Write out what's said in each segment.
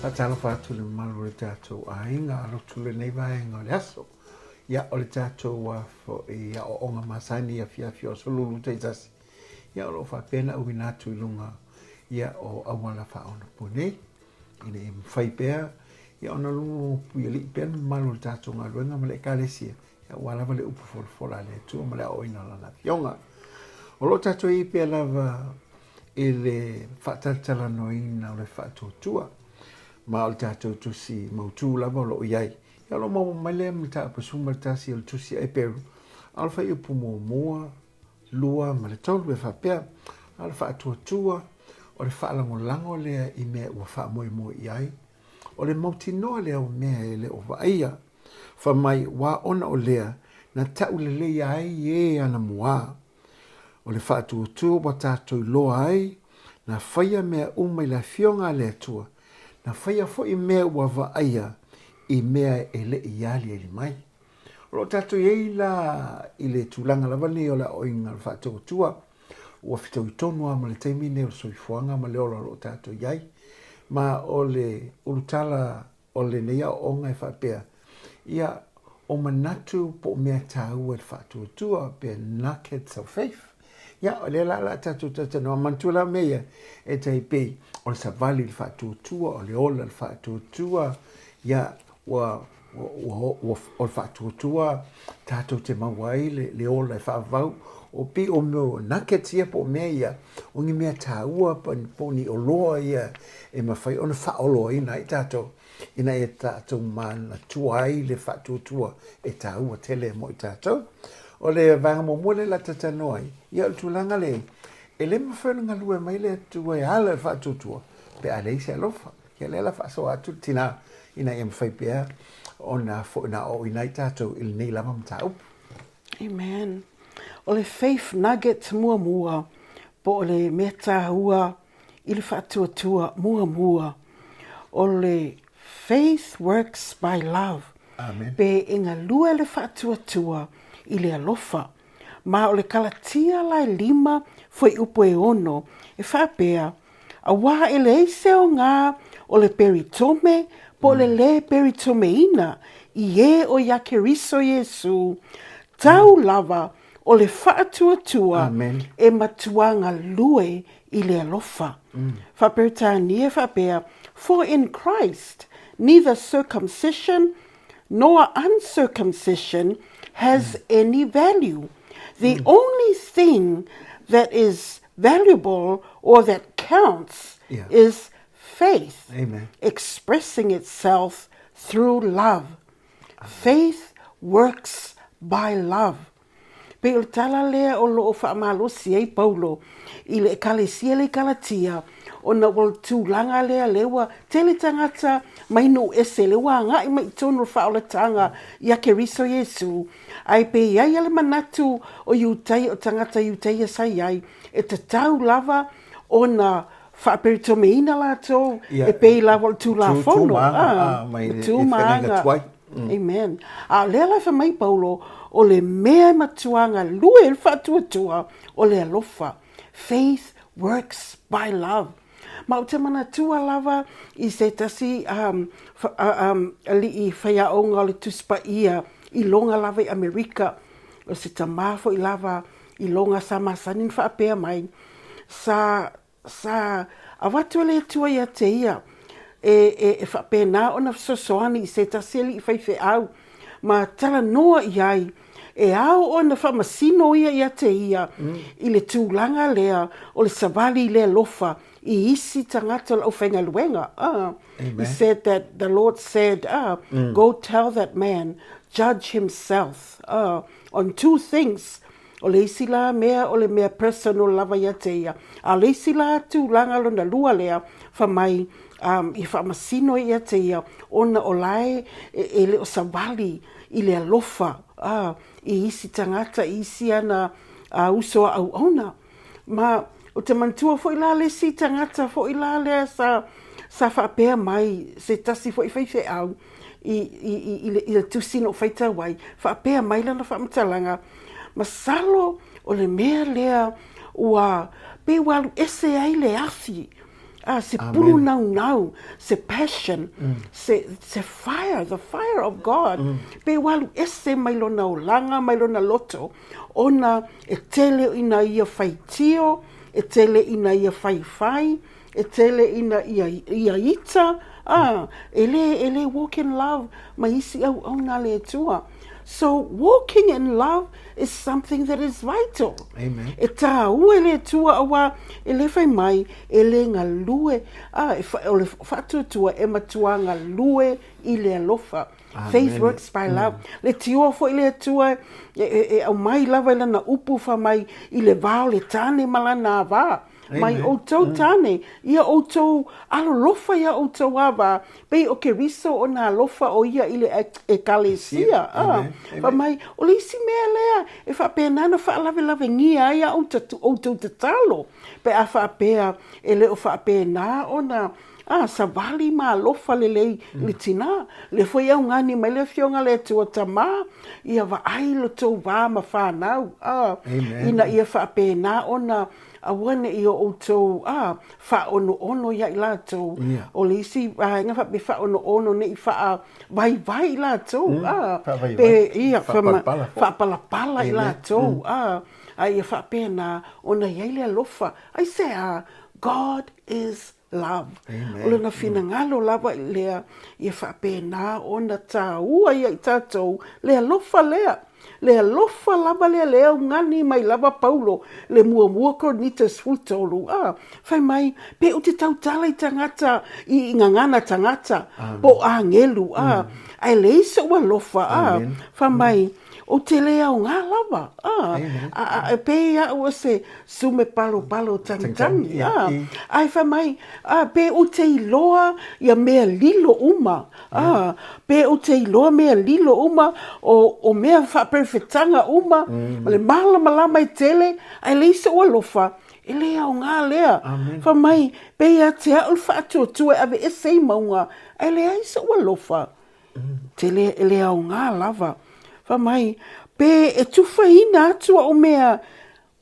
Faatalofa atu i le mamalu o le tatou aiga lotu lenei vaega o le aso. Ia, o le tatou foi aoaoga masani i afiafi o aso Lulu taitasi. Ia, o lo o faapea ona auina atu i luga ia, o auala faaonaponei ina ia mafai pea ia, ona lulupuialii pea le mamalu o le tatou galuega ma le ekalesia ia, aua lava le upu folafola a le Atua ma le aoaoina o Lana Afioga. O lo o tatou i ai pea lava i le faatalatalanoaina o le faatuatua ma o le tatou tusi mautu lava o lo o i ai. Ia o lo o maua mai lea mataupu 11 o le tusi a Eperu, a o le fuaiupu muamua, lua ma le tolu e faapea, a o le faatuatua o le faalagolago lea i mea ua faamoemoe i ai, o le mautinoa lea o mea e le o vaaia. Fai mai, ua ona o lea na tauleleia ai e anamua. O le faatuatua ua tatou iloa ai, na faia mea uma i le Afioga a le Atua, na faia foi mea ua vaaia i mea e le i aliali mai. O lo o tatou i ai la i le tulaga lava lenei o le aoaoina o le faatuatua, ua fetaui tonu lava ma le taimi lenei o le soifuaga ma le ola o lo o tatou i ai. Ma o le ulutala o lenei aoaoga e faapea, ia, o manatu po o mea taua i le faatuatua pe nuggets of faith. Ia, o lea la o le a tatou talatalanoa, manatua la mea ia, e tai pei o le savali i le faatuatua, o le ola i le faatuatua, ia, ua, ua, ua, o le faatuatua tatou te maua ai le, le ola e faavavau, o pei o mea o nuggets ia po o mea ia, o ni mea taua po o ni oloa ia e mafai ona faaoloaina ai tatou ina ia tatou manatua ai le faatuatua e taua tele mo i tatou. O le vaega muamua lea o le a talatalanoa ai, ia o le tulaga lea, e le mafai ona galue mai le Atua e ala i le faatuatua pe a leai se alofa. Ia lea o le a faasoa atu le tina ina ia mafai pea ona foi ona aoaoina ai tatou i lenei lava mataupu. Amen. O le faith nugget muamua po o le mea taua i le faatuatua muamua, o le faith works by love. Amen. Pe e galue le faatuatua i le alofa. Ma o le Kalatia la e lima fuaiupu e ono e faapea, Auā e leai se aoga o le peritome po o le lē peritomeina i ē o iā Keriso Iesū, tau lava o le faatuatua e matuā galue i le alofa. Faa-Peretania faapea, For in Christ neither circumcision nor uncircumcision has any value. The only thing that is valuable or that counts yeah. is faith Amen. expressing itself through love. Amen. Faith works by love. Pei o le tala lea o lo o faamalosi ai Paulo i le ekalesia le Galatia, ona ua le tulaga lea lea ua tele tagata mai nuu ese lea ua agai mai i totonu o le faaolataga ia Keriso Iesu, Ae pe i ai le manatu o Iutaia, o tagata Iutaia sa i ai, e tatau lava ona faaperitomeina latou Ia, e pei lava o le Tulafono. Tu maga, mai le tu maga. tuai. Amen. A o lea la e fai mai Paulo, o le mea e matua galue ai le faatuatua, o le alofa. Faith works by love. Ma ou te manatua lava i se tasi alii faiaoga o le Tusi Paia i loga lava i Amerika, o se tamā foi lava i loga sa masani ona faapea mai, sa, sa avatu e le Atua ia te ia e, e, e faapena ona fesoasoani i se tasi alii faifeau ma talanoa i ai. e ao ona faamasino ia ia te ia i le tulaga lea o le savali i le alofa i isi tagata o le aufaigaluega. He said that the Lord said, Go tell that man, judge himself on two things. O le isi la mea o le mea personal lava ia te ia. A o le isi la tulaga lona lua lea, fai mai ia faamasino ia te ia ona o la e e le o savali i le alofa i isi tagata, i isi ana uso a auauna. Ma ou te manatua foi la le isi tagata foi la lea sa sa faapea mai se tasi foi faifeau i i i i le tusi na ou faitau ai, faapea mai lana faamatalaga, masalo o le mea lea ua pei ua alu ese ai le afi, a se pulu naunau, se passion, se se fire, the fire of God, pei ua alu ese mai lona olaga, mai lona loto, ona e tele ina ia faitio, e tele ina ia faifai, e tele ina ia ia ita, a, e le, e le walk in love ma isi auauna a le Atua. So, walking in love is something that is vital. Amen. E tāua e le Atua auā e le fai mai, e le galue, a, e o le faatuatua e matua galue i le alofa. Amen. Faith works by love. Le tioa foi le Atua e, e, e aumai lava i lana upu fai mai i le va o le tāne ma lana ava. Mai outou tāne, ia outou alolofa iā outou ava, pei o Keriso ona alofa o ia i le ekalesia. Fai mai, o le isi mea lea e faapena ona faalavelave-gia ai a outou tatalo, pe a faapea e le o faapena ona A, savali ma alofa lelei i le tinā. Lea foi e augani mai le Afioga a le Atua Tama, ia vaai lo tou va ma whanau, a, ina ia faapena ona aua ne i o outou, a, faaonoono ia i latou. O le isi vaega faapea faaonoono ne i faavaivai i latou, a, pe, ia, faapalapala i latou, a, a ia faapena ona i ai le alofa. Aisea? God is love. Amen. O lona finagalo lava i lea, ia faapena ona tāua ia i tātou le alofa lea. Le alofa lava lea le augani mai lava Paulo le muamua Korinito 13, a, fai mai, pe ou te tautala i tagata, i gagana tagata, po o agelu, a, ae leai so'u alofa, a, fai mai, Ou te le aoga lava, a, a, a, e pei au o se sume palopalo tangitangi, a, ae fai mai, a, pe ou te iloa ia mea lilo uma, a, pe ou te iloa mea lilo uma, o, o mea faaperefetaga uma, ma le malamalama e tele, ae leai so'u alofa, e le aoga lea. Fai mai, pei ia te au le faatuatua e aveese ai mauga, ae leai so'u alofa. Te le, e le aoga lava. Fai mai, pe e tufaina atu au mea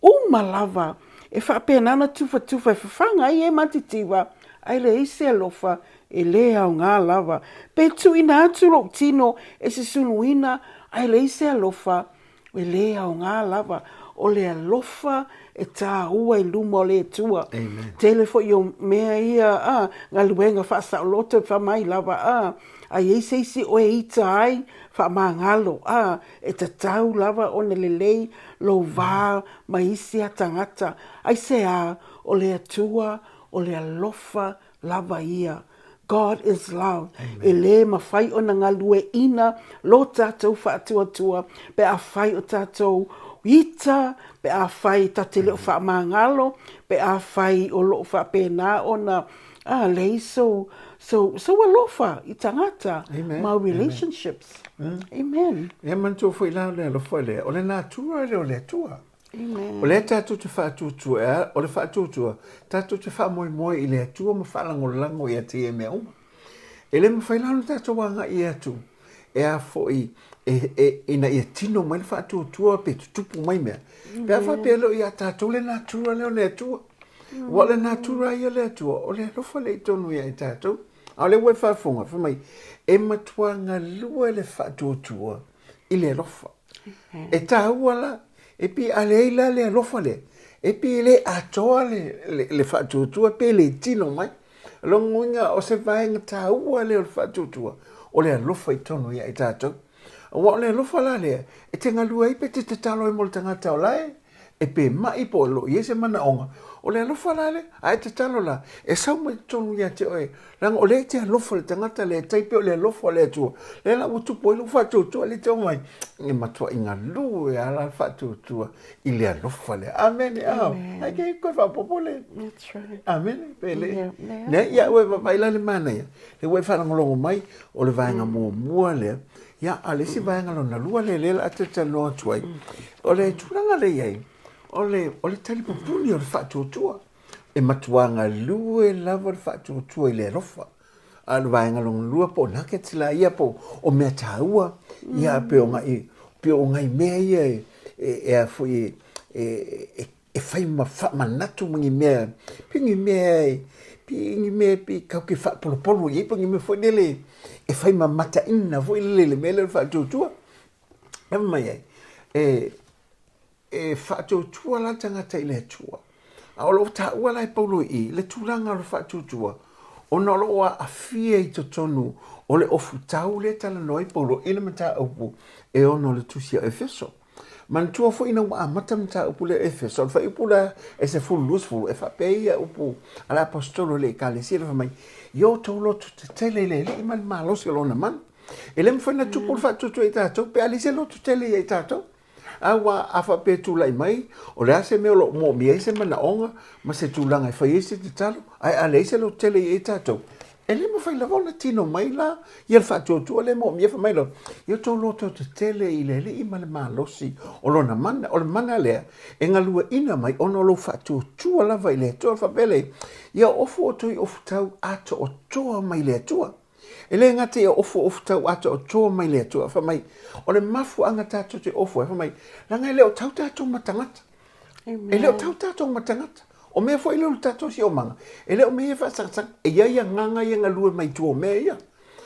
uma lava, e faapena ona tufatufa e fafaga ai e matitiva, ae leai se alofa, e le aoga lava. Pe tuuina atu lou tino e se suluina, ae leai se alofa, E le aoga lava, o le alofa e tāua i luma o le Atua. Amen. Tele foi o mea ia, a, galuega faasaoloto e fai mai lava, a, a i ai se isi oe e ita ai, faamagalo, a, e tatau lava ona lelei lou va ma isi a tagata. Aisea? O le Atua, o le alofa lava ia. God is love. Amen. E lē mawhai ona galueʻina lo tatou faatuatua pe afai o tatou ita, pe afai ta te le o faamagalo, pe afai o loo faapena ona a leai sou sou sou alofa i tagata Amen. ma relationships. Amen. Ia manatua foi la o le alofa lea, o le natura lea o le Atua. Amen. O lea tatou te faatuatua, e a, o le faatuatua, tatou te faamoemoe i le Atua ma faalagolago ia te ia i mea uma. E le mafai la ona tatou agai atu e a foi e, e, ina ia tino mai le faatuatua pe tutupu mai mea. Pe a faapea e le o ia tatou le natura lea o le Atua. Ua o le natura ia o le Atua, o le alofa lea i totonu ia i tatou. A o lea ua e faafofoga, fai mai, e matua galue le faatuatua i le alofa. E tāua la, e pei a leai la le alofa lea, e pei e le atoa le, le, le faatuatua pe le tino mai. O lona uiga o se vaega tāua lea o le faatuatua, o le alofa i totonu ia i tatou. Aua o le alofa la lea, e te galue ai pe te tatalo ai mo le tagata o la e e pe maʻi po o lo o i ai se manaoga, o le alofa la lea, a e tatalo la, e sau mai totonu ia te oe, leaga o lea e te alofa i le tagata lea e tai pei o le alofa o le Atua, lea la ua tupu ai lou faatuatua lea e te omai, e matuai galue lava la le faatuatua i le alofa lea. Amene. Amen. Ai ke koe faaopoopo le. That's right. Amene. Pe le. Yeah. Yeah. Ia ua vaai la le manaia. Le ua e faalogologo mai o le vaega muamua lea. Ia, a le isi vaega lona lua lea lea o le a talatalanoa atu ai, o le tulaga lea i ai, o le, o le talipupuni o le faatuatua. E matua galue lava le faatuatua i le alofa. A o le vaega lona lua po o nuggets la ia po o mea taua, ia pei o nai, pei o nai mea ia e, e, e a foi e, e, e e fai ma faamanatu ma ni mea, pei ni mea, pei ni mea pei kau ke faapolopolo i ai, po o ni mea foi lele e fai ma mataina foi lele i le mea lea o le faatuatua. E fai mai ai, e, e faatuatua la le tagata i le Atua. A o lo o taua la e Paulo i i le tulaga o le faatuatua, ona o lo o aafia i totonu o le ofutau lea e talanoa ai Paulo i le mataupu e ono o le tusi a Efeso. Manatua foi ina ua amata le mataupu lea o Efeso, o le fuaiupu lea e 10, 20, e faapea ai ia upu a le Aposetolo i le Ekalesia, le fai mai, Ia outou loto tetele i le Alii ma le malosi o lona mana. E le mafai ona tupu le faatuatua i tatou pe a leai se loto tele ia i tatou. A ua a faapea e tulai mai, o le a se mea o lo o moomia ai se manaoga ma se tulaga e fai ai se tatalo, ae a leai se loto tele ia i tatou, E le mafai lava ona tino mai la ia le faatuatua lea e moomia fai mai loa, ia outou loto tetele i le Alii ma le malosi o lona mana. O le mana lea e galueaiina mai ona o lou faatuatua lava i le Atua. Faapea lea, ia ofu outou i ofutau atoatoa mai le Atua. E le gata ia ofu ofutau atoatoa mai le Atua, fai mai, o le mafuaaga tatou te ofu ai, fai mai, leaga e le o tau tatou ma tagata. E le o tau tatou ma tagata. O mea foi lea o le tatou siomaga, e le o mea ia faasagasaga. E i ai agaga ia e galue mai tua o mea ia.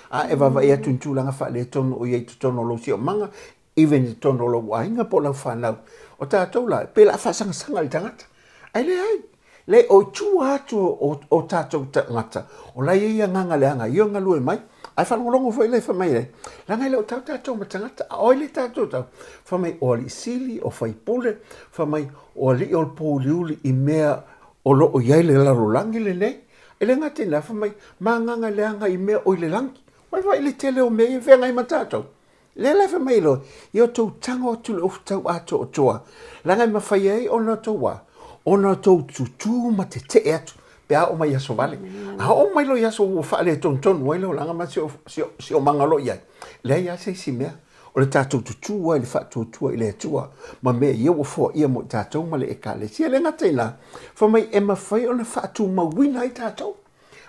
A e vaavaai atu i ni tulaga faaletonu o i ai i totonu o lou siomaga, even i totonu o lou aiga po o lau fanau, o tatou la, pei o le a faasagasaga i le tagata. Ae leai. Leai, o i tua atu o, o tatou tagata, o la e i ai agaga leaga ia e galue mai. Ae faalogologo foi lea fai mai ai, leaga e le o tau tatou ma tagata, a o ai lea tatou tau? Fai mai, o alii sili, o faipule, fai mai, o alii o le pōuliuli i mea o lo o i ai le lalolagi lenei. E le gata i lea, fai mai, ma agaga leaga i mea o i le lagi. Ua vaai i le tele o mea ia e feagai ma tatou. Lea la e fai mai loa, ia outou tago atu le ofutau atoatoa, leaga e mafai ai ona outou a, ona outou tutū ma tetee atu pe a oo mai i aso vale. A oo mai loa i aso ua faaletonutonu ai le olaga ma siosiomaga o lo o i ai, leai lava se isi mea. O le tatou tutū lava i le faatuatua i le Atua ma mea ia ua foaia mo i tatou ma le Ekalesia. E le gata i lena, fai mai e mafai ona faatumauina ai tatou.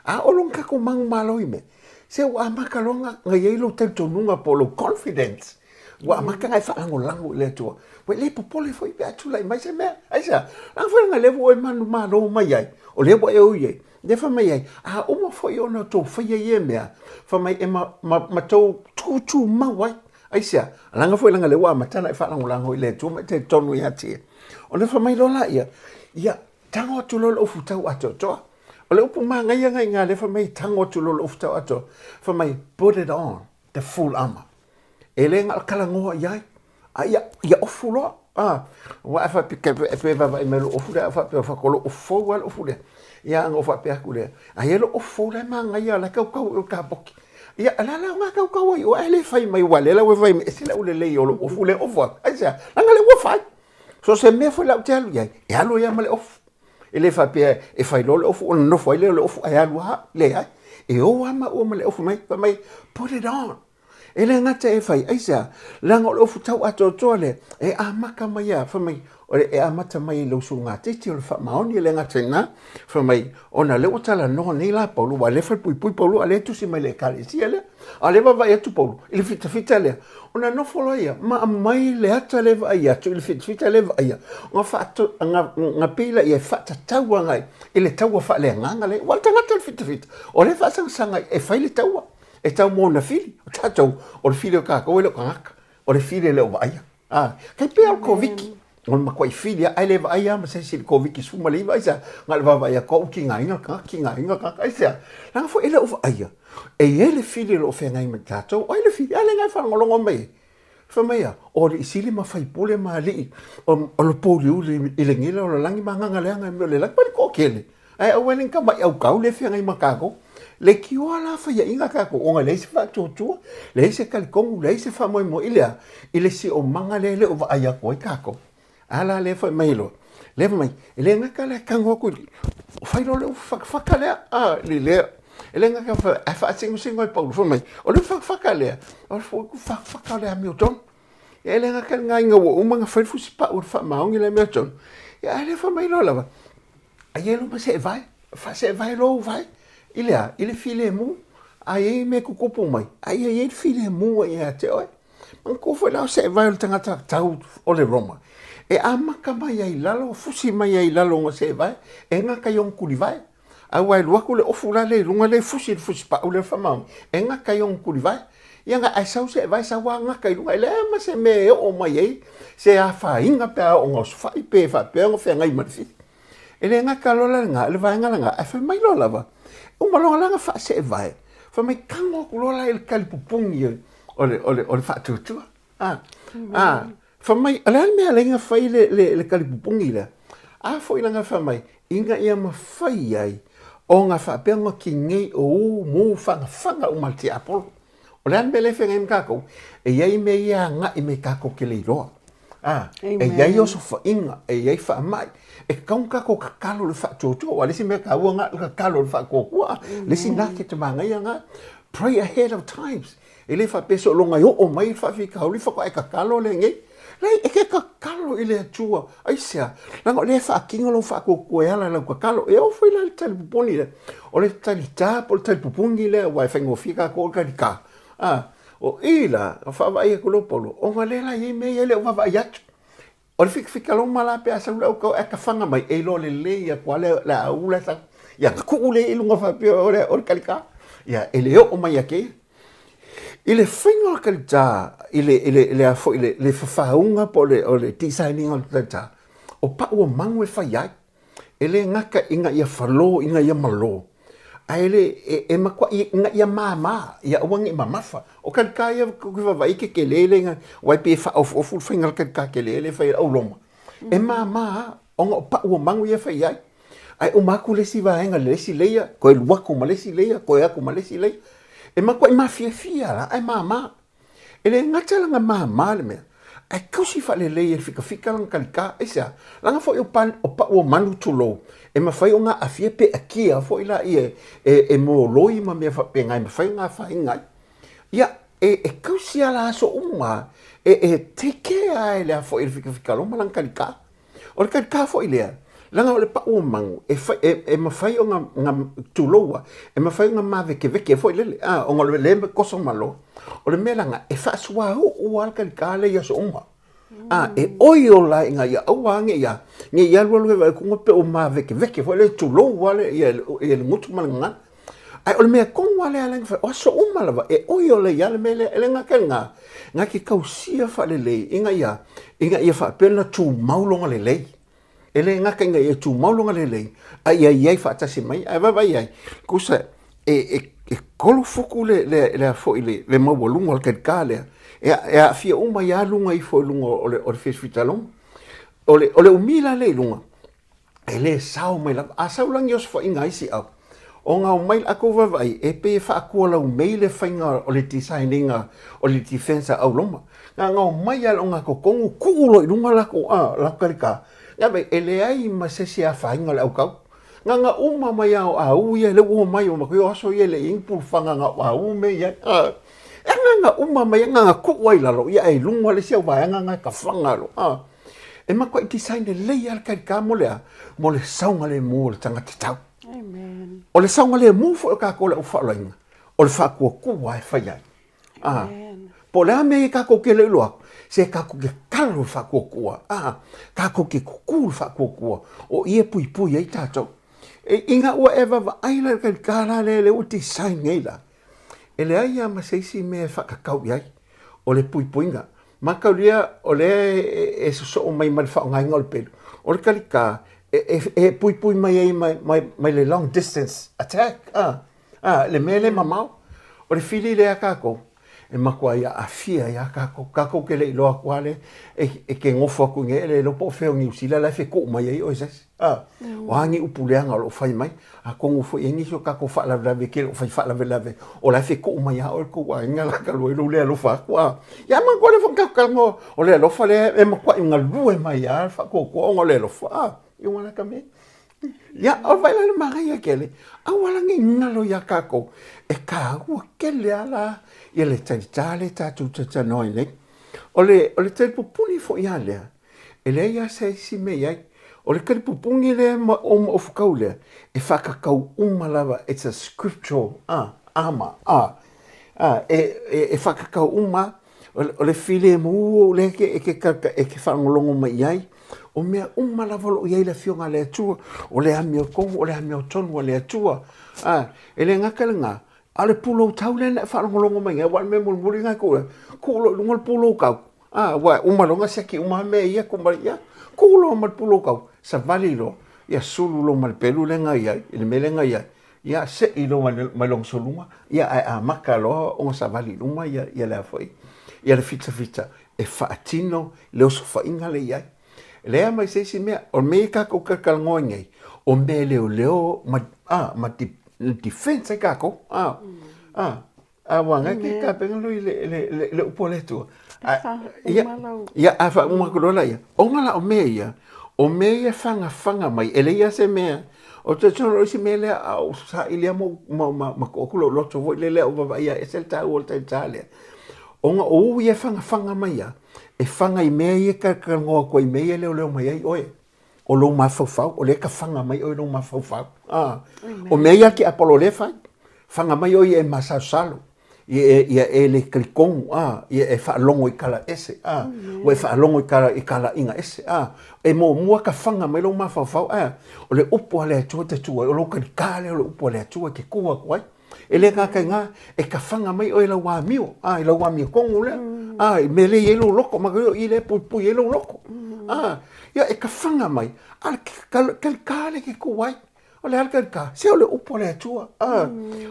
A o lona tatou manumalo i mea, se ua amata loa ona i ai lou talitonuga po o lou confidence, ua amata ona e faalagolago i le Atua. Ua e le popole foi pe a tulai mai se mea. Aisea? Leaga foi leaga o lea ua e manumalo mai ai, o lea ua e o i ai, lea fai mai ai, a uma foi ona outou faia ia mea, fai mai e ma, ma, ma tou tutumau ai. Aisea? Leaga foi leaga o lea ua amata ona e faalagolago i le Atua ma e talitonu ia te Ia. Ona fai mai loa laia, ia, tago atu loa le ofutau atoatoa. O le upu manaia na i ina lea fai mai tago atu loa le ofutau atoa, fai mai put it on the full armour. E le na o le talanoa i ai, a ia, ia ofu loa. Ah, aua a faapea, e pe vaavaai mai lou ofu lea, a faapea, faatoa lou ofu fou lava le ofu lea. Ia, ona ou faapea atu lea, aia lou ofu fou la e manaia, la e kaukau i o i le kapoki. Ia, o le a la aoga kaukau ai i o, ae le fai mai, aua o lea la ua e fai mai, e ese le aulelei o lou ofu lea e ofu atu. Aisea? Leaga o lea ua fai. So o se mea foi la ou te alu i ai, e alu ai lava ma le ofu. E le faapea e fai loa le ofu ona nofo ai lea o le ofu ae alu lava. Leai. E o lava maua ma le ofu mai, fai mai, put it on. E le gata e fai, aisea? Leaga o le ofu tau atoatoa lea, e amata mai lava, fai mai, e amata mai i lou sulugatiti o le faamaoni, e le gata i lena, fai mai, ona o lea ua talanoa nei la Paulo, aua o lea e falepuipui Paulo, a o lea e tusi mai i le Ekalesia lea. A o lea e vaavaai atu Paulo i le fitafita lea, ona nofo loa ia ma aumai le ata lea e vaai atu i le fitafita lea e vaaia, ona faato, na, na pei lea e faatatau agai i le taua faaleagaga lea. Aua o le tagata o le fitafita, o lea e faasagasagaga e fai le taua, e tau mo ona fili. O tatou, o le fili o tatou e le o tagata, o le fili e le o vaaia. Ah, kai pei o le Koviti. O le matuai fili lava, ae le vaai lava ma se isi i le Koviti 19, aisea? Na o le vaavaai atu lava ua tigaina le tagata, tigaina le tagata, aisea? Leaga foi e le o vaaia, e i ai le fili o lo o feagai ma tatou. O ai le fili? A lea na e faalogologo mai ai. Fai mai a, o alii sili ma faipule ma alii o le pouliuli i le gila o le lagi ma agaga leaga i mea o le lagi ma le toatele. Ae aua le tamai autau lea e feagai ma tatou. Leitioa la faiaina tatou ona e leai se faatuatua, leai se talitonu, leai se faamoemoe i le a? I le siomaga lea e le o vaai atu ai tatou. A la lea fai mai loa, lea fai mai, e le gata la e tago atu i le, fai loa le ufu fatafata lea, a, le lea, e le gata fai, ae faasenoseno ai Paulo, fai mai, o le ufu fatafata lea, o le ufu fatafata o le amiotonu. E le gata i lena ina ua uma ona fai le fusipau o le faamaoni le amiotonu, ia ae lea fai mai loa lava, ai e loa ma seevae, faaseevae loa ou vae, i le a? I le filemu, a i ai mea tutupu mai, a ia i ai le filemu ia te oe. Manatua foi la o seevae o le tagata tau o le Roma, e amata mai ai i lalo, fusi mai ai i lalo o ona seevae, e gata i ona tulivae. Aua e alu atu le ofu la lea i luga lea e fusi i le fusipau lea o le faamaoni, e gata i ona tulivae. Ia na ae sau seevae sau lava gata i luga, e leai ma se mea e oo mai ai se afaina pe a oo ina osofai pe faapea ona feagai ma le fifi. E le gata loa la lena, le vaega lena, ae fai mai loa lava, uma loa la ona faaseevae, fai mai tago atu loa la i le talipupuni o le, o le, o le faatuatua. A, a, fai mai, o le a le mea e ala ai ona fai le, le, le talipupuni lea? A foi lana fai mai, ina ia mafai ai ona faapea ona kinei o u mu fagafaga uma a le tiapolo. O le a le mea lea e feagai ma tatou? E i ai mea ia e agai mai tatou te le iloa. A, e i ai osofaiga, e i ai faamai. E tatau ona tatou tatalo i le faatuatua. Aua o le isi mea taua lena, o le tatalo i le faatuatua. Le isi lena ke te manaia lena. Pray ahead of times. E le faapea sologa e oo mai le faafitauli faatoa e tatalo lenei. Leai, e te tatalo i le Atua. Aisea? Leaga o lea e faatino lou faatuatua e ala i lau tatalo. E oo foi la i le talipupuni lea. O le talitā po o le talipupuni lea, aua e faigofie tatou o le talitā. A, o i la, na vaavaai atu loa Paulo, ona lea la e i ai mea ia e le o vaavaai atu. O le fikafika loma la pe a sau le aukau ae tafaga mai, e iloa lelei atu lava le au la e sau. Ia ona tuu lea i luga faapea o le, o le talitā. Ia, e le oo mai ia te ia. I le faiga o le talitā, i le, i le, i le a foi, le, le fafauga po o le, o le design ina o le talitā, o pau o manu e fai ai. E le gata ina ia falō ina ia malō, ae le, e, e matuai ina ia māmā, ia aua ne i mamafa. O talitā ia kou te vaavaai i ke kele le ina, aua e pei e faaofuofu le faiga o le talitā kele lea e fai e le au Roma. E māmā lava, ona o pau o manu ia e fai ai. Ae uma atu le isi vaega i le isi layer, toe alu atu ma le isi layer, toe atu ma le isi layer. E matuai mafiafia la, ae māmā. E le gata lana māmā le mea, ae tausi faalelei e le fikafika lana talitā. Aisea? Leaga foi o, pan, o pau o manu tulou, e mafai ona aafia pe akia foi laia e, e, e moloi ma mea faapena e mafai ona afaina ai. Ia, e, e tausi lava la aso uma, e, e take care lava e le a foi e le fikafika loma lana talitā. O le talitā foi lea, leaga o le pau o manu, e, fai, e, e mafai ona, na, tuloua, e mafai ona mavekeveke foi lele, a, ona o le le koso malo. O le mea leaga, e faasuauu lava le talitā lea i aso uma. A, e oi ola ai ina ia aua ne i a, ne i alualu e vaai atu pe o mavekeveke foi lele, tulou lava le, ia, ia le gutu ma le gagana. Ae o le mea tonu lava lea e ala o aso uma lava e oi ola ai lava le mea lea, e le gata i lena, na te tausia faalelei ina ia, ina ia faapea ona tumau lona lelei. E le gata ina ia tumau lona lelei, a ia i ai faatasi mai, ae vaavaai i ai, tusa e, e, e 3 futu le, le, le, foi le, le maualuga o le talitā lea, e, e aafia uma ai lava luga ifo i luga o le, o le fesifitaloma. O le, o le umi la lea i luga, e le sao mai lava. A sau la ni osofaiga a isi au, ona omai la kou vaavaai, e pei e faakualaumei le faiga o le design ina o le defense a au Roma. Na ona omai lava o gatotonu tuu loa i luga latou, a, latou talitā. Na vaai, e leai ma se isi afaina o le aukau. Na ona uma mai lava o au ia, lea ua omai, o aso ia e le i i ai ni pulufaga na o au mea i ai. A, e na ona uma mai lava, na ona tuu lava i lalo, ia ae i luga le isi au vaega na e tafaga loa. A. E matuai design lelei lava le talitā mo le a? Mo le saogalemu o le tagata tau. Amen. O le saogalemu foi o tatou le au faaolaina, o le faatuatua e fai ai. A, po o le a mea ia tatou ke le iloa atu, se tatou ke kalo le faatuatua. A, tatou ke kuku le faatuatua, o i e puipui ai tatou. E, ina ua e vaavaai la i le talitā la lea, lea ua design nei la, e leai lava ma se isi mea e faakakau i ai, o le puipuiga. Mataulia o lea e sosoo mai ma le faaaogaina o le pelu, o le talitā e puipui mai ai mai le long distance attack, a, le mea lea mamao. O le fili lea a tatou, e matuai aafia ai lava tatou. Tatou te le i iloa atu lava lea, e te nofo atu i inei e le iloa po o fea o Niu Sila la e fetuu mai ai oe e se isi. A, o a ni upu leaga o lo o fai mai, atonu foi e i ai nisi o tatou faalavelave e te le o fai faalavelave, o la e fetuu mai lava oe e le tou aiga la talu ai lou le alofa atu. A, ia manatua lea foi ona tatou talanoa, o le alofa lea e matuai galue mai lava le faatuatua ona o le alofa. A, ia ua lata mea. Ia, o vai la le manaia tele, aua la ne i galo iā tatou, e taua tele lava la ia le talita lea tatou te talanoa ai nei. O le, o le talipupuni foi lava lea, e leai lava se isi mea i ai. O le talipupuni lea ma o maufutau lea, e faatatau uma lava, it's a scriptural armor, e faatatau uma O le filemu lea e te, e te faalogologo mai i ai, o mea uma lava o lo o i ai le Afioga a le Atua, o le amiotonu, o le amiotonu a le Atua. A, e le gata i lena, a o le pulou tau lea na e faalogologo mai ai, aua o le mea mulimuli lena e tuu ai, tuu loa i luga le pulou tau, a, aua e uma loa ona siaki uma mea ia, tuu mai, ia, tuu loa ma le pulou tau, savali loa, ia sulu loa ma le pelu lea na i ai, i le mea lea na i ai, Ia se'i loa mai lona soluga, ia ae amata loa ona savali i luma ia, ia le a foi, ia le fitafita e faatino le osofaiga lea i ai. E leai ma se isi mea, o le mea ia tatou talatalanoa ai nei, o mea e leoleo ma, a, ma defense ai tatou, a, a. A ua agai ke tapena lo i le, le, le, le upu a le Atua. Ia, ia, a faauma atu loa laia, ona la o mea ia, o mea ia e fagafaga mai, e leai lava se mea, o te tino o isi mea lea a ou saili lava ma, ma, ma tuu atu lou loto foi lele a ou vaavaai ia ese le taua o le taitā lea. Ona o ū ia e fagafaga mai ia, e faga i mea ia e talatalanoa atu ai, mea ia e leoleo mai ai oe. O lou mafaufau, o lea e tafaga mai oe i lou mafaufau. Ah. O mea ia ke Apolo lea fai. Faga mai oe ia e masalosalo, ia e, ia e le talitonu, ah, ia e faalogo i tala ese, ah, ua e faalogo i tala, i talaiga ese, ah. E muamua tafaga mai lou mafaufau, ah, o le upu a le Atua e te tu ai, o lou talitā lea o le upu a le Atua e te tu atu ai. E le gata i gā, e tafaga mai oe i lau amio, a, i lau amiotonu lea, a, i mea lea e i ai lou loto, ma o i lea e puipui ai lou loto. A, ia, e tafaga mai, a o le talitā lea e te tu ai. O le a le talitā? Se o le upu a le Atua, a,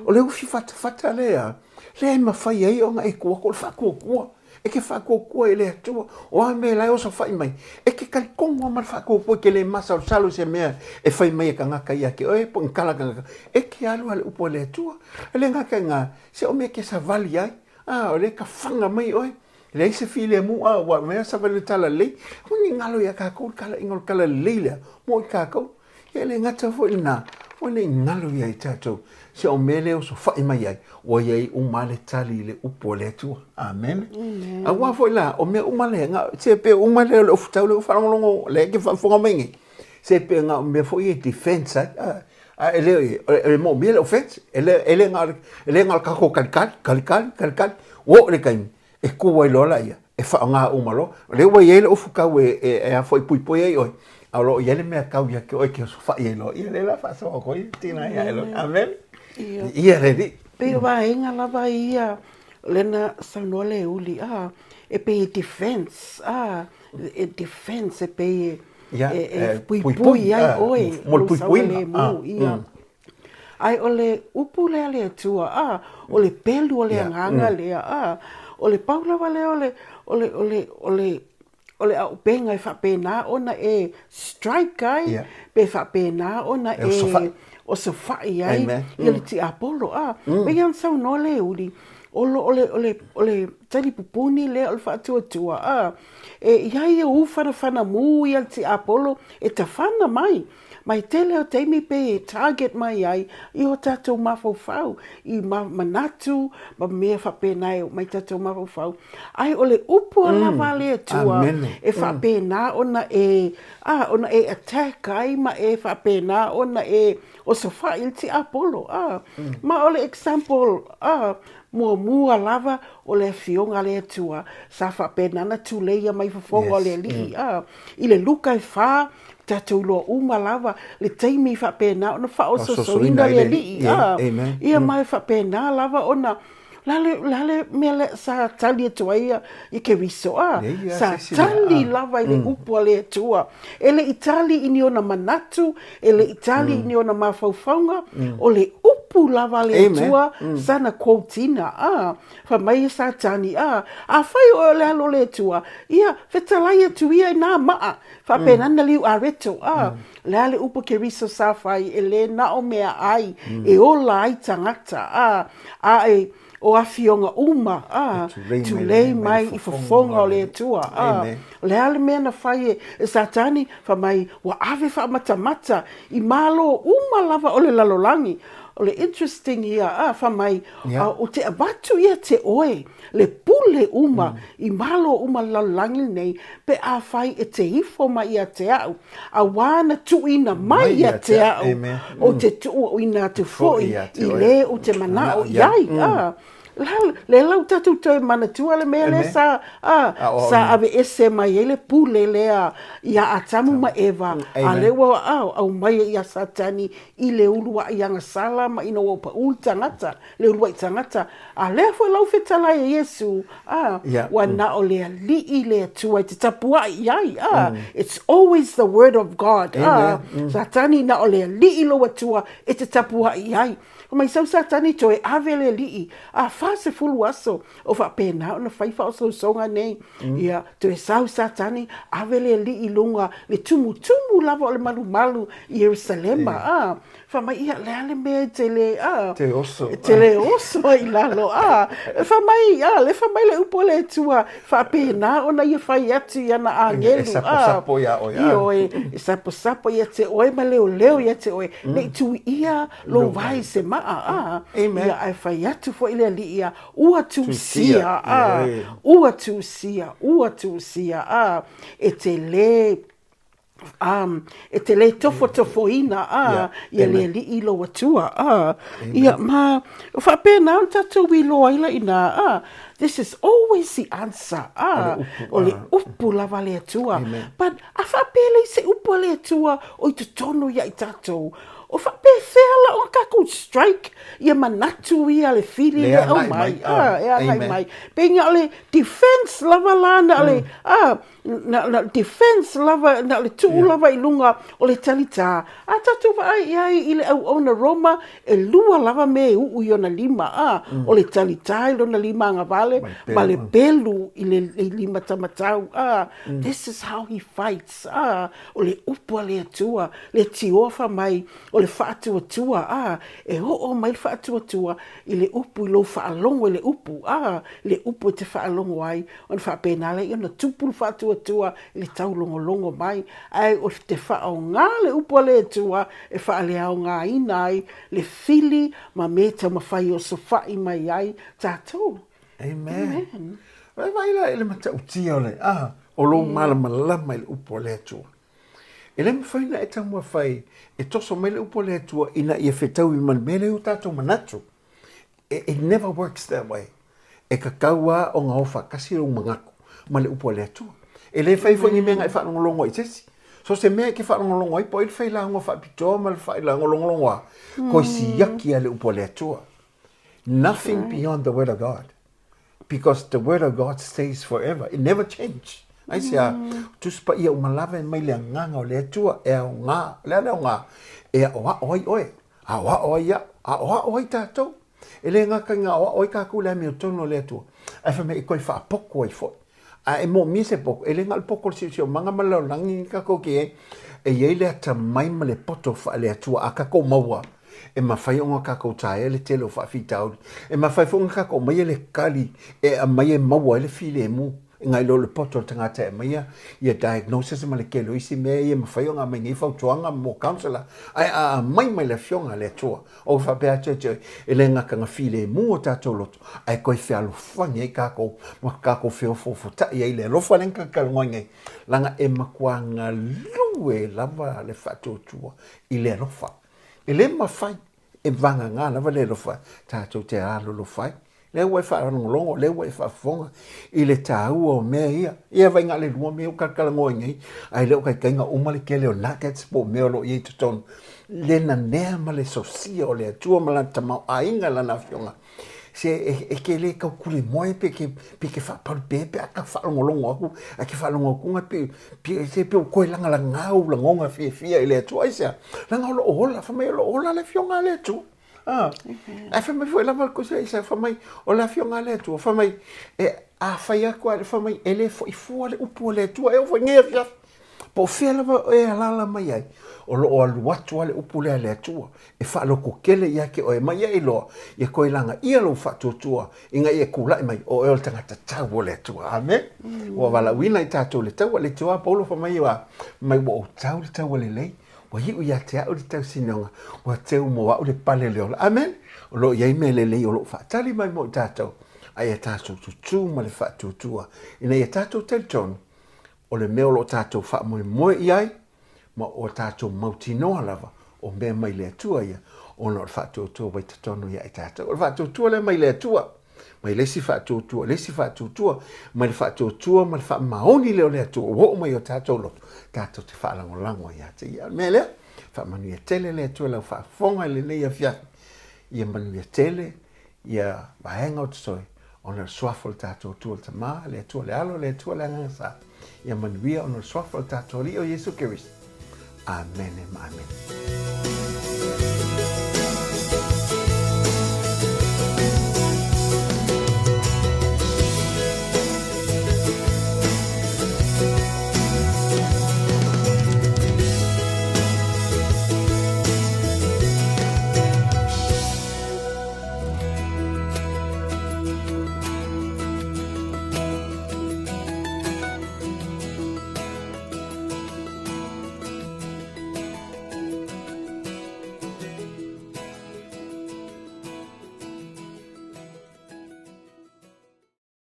o le ufi fatafata lea, lea e mafai ai ona e tu atu o le faatuatua. E te faatuatua i le Atua, o a mea la e osofai mai, e te talitonu lava ma le faatuatua, e te le masalosalo i se mea e fai mai e tagata ia te oe, po o ni tala a tagata, e te alu lava i le upu a le Atua. E le gata i lena, se o mea e te savali ai, a, o lea e tafaga mai oe, e leai se filemu, a, ua mea savali i le talalelei, aua ne i galo ia tatou le talaiga o le talalelei lea mo i tatou. Ia e le gata foi i lena, ua le i galo ia i tatou, se o mea lea e osofai mai ai, ua i ai uma le tali i le upu a le Atua. Amene. Aua foi la, o mea uma lea, na, se pe uma lea o le ofutau lea ua faalogologo, lea e te faafofoga mai nei, se pe na o mea foi e defense ai, a, a e le, e moomia le offense, e le, e le na o le, e le na o le tatou kalikali, kalikali, kalikali, ua oo i le taimi, e kū ai loa laia, e faaaoga uma loa. O lea ua i ai le ofu kau e, e, e a foi puipui ai oe, a o lo o i ai le mea kau ia te oe ke osofai ai loa. Ia lea la faasoa atu ai tina ia e loa. Amen. Ia. Ia le alii. Pei o vaega lava ia lea na saunoa Leuuli, a, e pei e defense, a, e defense e pei e, Ia, e, e e puipui ai oe, mo le lou puipuiga. saogalemu, ia. Ae o le upu lea a le Atua, a, o le pelu o le agaga lea, a, o le pau lava lea o le, o le, o le, o le, o le aupega e faapena ona e strike ai, pe faapena ona e osofai ai ia le tiapolo, a. Pei ona saunoa Leuuli, o lo, o le, o le, o le talipupuni lea o le faatuatua, a, e i ai ia ufanafanamu ia le tiapolo e tafana mai. Mai tele o taimi pei e target mai ai i o tatou mafaufau, i manatu ma mea faapena e oo mai tatou mafaufau. Ae o le upu a lava a le Atua e faapena ona e, a, ona e attack ai ma e faapena ona e osofai i le tiapolo, a. Ma o le example, a, muamua lava o le Afioga a le Atua sa faapena ona tuleia mai fofoga o le Alii, a. I le Luka e fa, Tatou iloa uma lava le taimi i faapena ona faaosoosoina le Alii, a, ia ma e faapena lava ona, o le a le, o le a le mea lea sa tali atu ai ia i Keriso, a, sa tali lava i le upu a le Atua. E le i tali i ni ona manatu, e le i tali i ni ona mafaufauga, o le upu. upu lava a le Atua sana quote-ina, a, fai mai e Satani, a, afai oe o le Alo o le Atua, ia, fetalai atu ia i nā maa, faapena na liu areto, a, o le a le upu Keriso sa fai, e lē na o meaai e ola ai tagata, a, a e, o afioga uma, a, tulei mai i fofoga o le Atua, a, o le a le mea na fai e Satani, fai mai, ua ave faamatamata i malo uma lava o le lalolagi. O le interesting ia, a, fai mai, ou te avatu ia te oe le pule uma i malo uma o le lalolagi lenei, pe afai e te ifo mai ia te au, auā na tuuina mai ia te au, ou te tuuina atu foi i le ou te manao i ai. A, lea la ua tatou toe manatua le mea lea sa, a, sa aveese mai ai le pule lea iā Atamu ma Eva, a lea ua aumaia ia Satani i le uluai agasala ma ina ua paʻu le tagata, le uluai tagata. A lea foi la ua fetalai e Iesu, a, ua na o le Alii le Atua e te tapuai i ai, a, it's always the word of God, a, Satani na o le Alii lou Atua e te tapuai i ai. Fai mai sau Satani toe ave le Alii, a, 40 aso o faapena ona fai faaosoosoga nei. Ia, toe sau Satani, ave le Alii i luga, le tumutumu lava o le malumalu i Ierusalema, a, Fai mai, ia, le a le mea e te le, a. Te oso. Te le oso ai i lalo, a. Fai mai, a, le fai mai le upu a le Atua, faapena ona ia fai atu i ana agelu, a. E saposapo iā oe, a. Ioe, e saposapo ia te oe ma leoleo ia te oe, ne i tuia lou vae i se maa, a. Amen. Ia, ae fai atu foi le Alii ia, ua tusia, a. Ua tusia, ua tusia, a. E te le e te le tofotofoina a ia le alii lou Atua a ia ma faapena ona tatou iloa ai la ina a this is always the answer a o le upu lava a le Atua but a faapea e leai se upu a le Atua o i totonu ia i tatou o faapefea la ona tatou strike ia manatu ia le fili le aumai a e agai mai pei na o le defense lava la na o le a Na, na o le defense lava, na o le tuu lava i luga o le talitā. A tatou vaai i ai i le auauna Roma, e lua lava mea e uu i ona lima, a, o le talitā i lona lima agavale, ma le pelu i le lima tamatau, a. This is how he fights, a, o le upu a le Atua, le tioa fai mai, o le faatuatua, a, e oo mai le faatuatua i le upu, i lou faalogo i le upu, a, le upu e te faalogo ai, Ona faapena lea ona tupu le faatuatua i le taulogologo mai, ae o te faaaoga le upu a le Atua e faaleaogaina ai le fili ma mea e taumafai e osofai mai ai tatou. Amen. Amen. Vaai la i le matautia o le, ah, o lou malamalama i le upu a le Atua. E le mafai ona e taumafai e toso mai le upu a le Atua ina ia fetaui ma le mea lea o tatou manatu. It never works that way. E tatau lava ona o faatasi lou manatu ma le upu a le Atua. E le fai foi ni mea na e faalogologo ai i se isi. So se mea e te faalogologo ai po o ai le failauga faapitoa ma le failauga logologoa, koe siaki lava le upu a le Atua. Nothing beyond the word of God. Because the word of God stays forever. It never change. Aisea, Tusi Paia uma lava e mai le agaga o le Atua e aoga, o le a le aoga? E aʻoaʻo ai oe. Aʻoaʻo ai au, aʻoaʻo ai tatou. E le gata ina aʻoaʻo ai kākou i le amiotonu a le Atua, ae fai mai e toe faapoto ai foi. A e moomia se poto, e le na o le poto o le siosiomaga ma le lalolagi ni tatou te i ai, e i ai le atamai ma le poto faale-Atua a tatou maua, e mafai ona tatou taea le tele o faafitauli. E mafai foi ona tatou aumaia le tali e aumai e maua ai le filemu. Nai lo le poto o le tagata e aumaia ia diagnosis ma le tele o isi mea ia e mafai ona aumai nei fautuaga mo counsellor, ae a aumai mai le Afioga a le Atua, ou faapea atu ia te oe, e le gata na filemu o tatou loto, ae toe fealofani ai tatou ma tatou feofoofotai ai i le alofa lea na tatou talanoa ai nei, leaga e matua galue lava le faatuatua i le alofa. E le mafai E vagana lava le alofa tatou te alolofa ai. Lea ua e faalogologo, lea ua e faafofoga i le taua o mea ia. Ia vaai na o le lua mea ua talatalanoa ai nei, ae le o taitai na uma le tele o nuggets po o mea o lo o i ai i totonu. Le nanea ma le sosia o le Atua ma Lana tamaoaiga i Lana Afioga. Se e te le tautulemoe pe ke, pe ke faapalupe pe a ta faalogologo atu, ae ke faalogo atu na pe, pe, se pe ua toe lagalaga ou lagona fiafia i le Atua. Aisea? Leaga o lo o ola, fai mai o lo o ola le Afioga a le Atua. Ah. Ae fai mai foi lava le kosa isa, fai mai, o le afioga a le Atua, fai mai, e, a fai atu a, fai mai, e le foi fua le upu a le Atua, e oo foi i nei afiafi. Po o fea lava e alaala mai ai, o lo o alu atu lava le upu lea a le Atua, e faalototele ia te oe, ma ia iloa, ia toe lagaia lou faatuatua, ina ia tulai mai, o oe o le tagata tau o le Atua. Amen. Mm. Ua valaauina i tatou le taua, le tioa Paulo fai mai, ua, mai ua ou tau le taua lelei, ua iu ia te au le tausinioga, ua teu mo au le pale le ola. Amen. O lo o i ai mea lelei o lo o faatali mai mo i tatou, a ia tatou tutū ma le faatuatua, ina ia tatou talitonu, o le mea o lo o tatou faamoemoe i ai, ma o tatou mautinoa lava o mea mai le Atua ia, ona o le faatuatua ua i totonu ia i tatou. O le faatuatua lea mai le Atua, mai le isi faatuatua, le isi faatuatua, mai le faatuatua ma le faamaoni lea o le Atua, ua oo mai o tatou loto, tatou te faalagolago ia te ia. O le mea lea, faamanuia tele le Atua i lau faafofoga i lenei afiafi, ia manuia tele ia vaega o totoe, ona o le suafa o le tatou Atua le Tama, le Atua le Alo, le Atua le Agaga Sa. Ia manuia ona o le suafa o le tatou Alii o Iesu Keriso. Amene ma amene.